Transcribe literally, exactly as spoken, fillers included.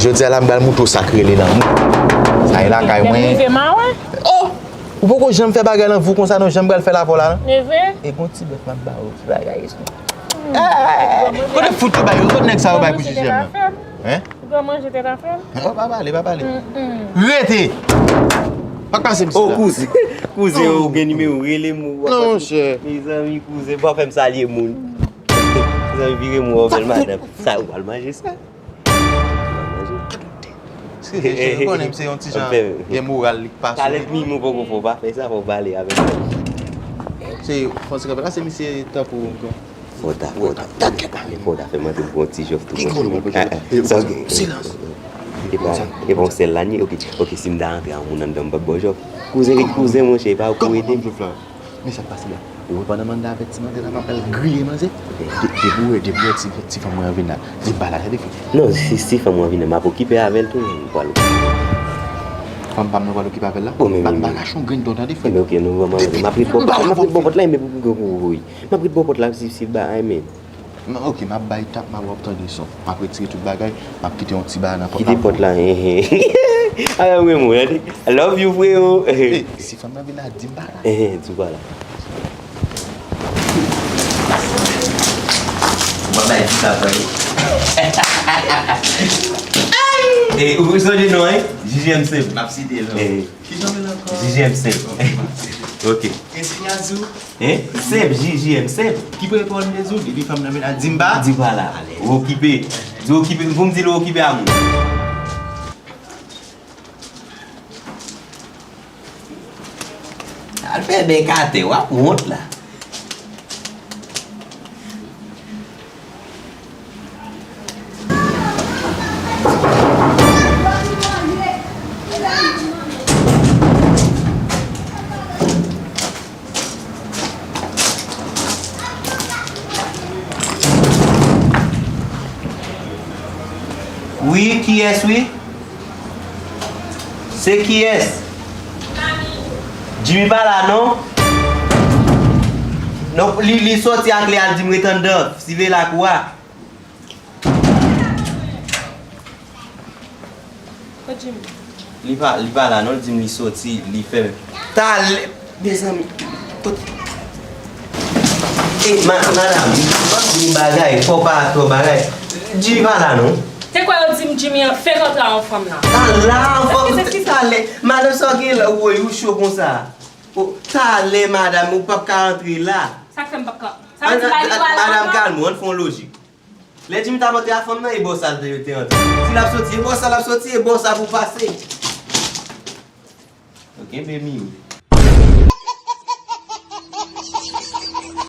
Jodi a la, m pral moutre w sa k rele lanmou. Sa e lakay mwen. Rive mawe. Oh! Ou poko janm fè bagay nan vi w konsa non, jan m pral fè l avè w la non. Neve. E gon ti bèf m ap ba ou, ti bagay. Kote fout yo bay yo, kote nèg sa yo bay pou jije m nan? Hein? Ou pran manje tèt afè m? Oh, pa pale, pa pale. Rete! Pa kase misye la. Oh, kouzen, kouzen, ou gen nimewo, rele m ou. Non, monchè. Mezanmi, kouzen, pa fè m salye moun. Mezanmi, vire m ou, bèl madanm. Sa, ou pral manje sa? Ou konnen m se yon ti jan gen moral li k pa sou li. Talent minimum poko fò, pa fè sa, fò pale avèk mwen. Se, fò se kanpe la, se misye tankou Fò ta, fò ta, fò ta, fò ta fè m antre pou yon ti jòf tou. Silans. E pa, e pa yon sèl la nye, ok, ok, si m ta antre a yon moun anndan, m p ap ba w jòf. Kouzen ret kouzen, monchè, e pa ou k pou ede m. Men sa k pase la. Ou wè pandan m anndan avèk ti manzè la, m ap al griye manzè. De-, depi w wè, depi w wè ti, ti fanm mwen an vin la, di m pa la, tande fi. Non, si, si fanm mwen an vin la, m ap okipe avè l tou, m pral okipe. Fanm pa m nan pral okipe avè l la? Bon, men, men, men. M ap ret bò pòt la, m ap ret bò pòt la, men pou, pou, pou, pou, M ap ret bò pòt la si, si ba ay men. Non, ok, m ap bay tap, m ap, w ap tande son. M ap retire tout bagay, m ap kite yon ti bagay nan pòt la. Kite pòt la, hen, hen. Ala mwen, mwen, tande. I love you, freo. Hey, si fanm nan vin la, di m pa la. Hen, hen, di w pa la. Ou pa bay ti tap la, wi. E, ou sonje non, hein? J J M Seb. M ap site l, non. Ki jan l ankò? J J M Seb. Ok. E sinyati w? Hein? Seb, J J M Seb. Ki preponn de di w, depi fanm nan vin la, di m pa. Di pa la. Ou okipe. Di okipe, pou m di l ou okipe a moun. Al fè bèk atè, w ap wont la. Wi, kiyès wi? Se kiyès? Jimmy pa la non. Non, li, li sòti ak li al di m ret anndan, siveye lakou a. Kot Jimmy? Li pa, li pa la non, li di m li sòti, li fè. Talè, mezanmi, kot? E, ma-, madanm, m ap di w bagay, fò w pa twò bagay. Jimmy pa la non. Se kwa yo di m Jimmy an fenk antre a yon fanm la? Talè, an fanm, talè. Madanm sa w gen la, woy, ou cho konsa. O, talè, madanm, ou p ap ka antre la. Sa k fè m p ap ka? Sa vle di bagay yo pa la ankò? Madanm, kalme w, ann fè yon lojik. Lè Jimmy t ap antre a fanm nan, e bò sa l te, te antre. Si l ap soti, e bò sa l ap soti, e bò sa pou pase. Yo kenbe Mimi.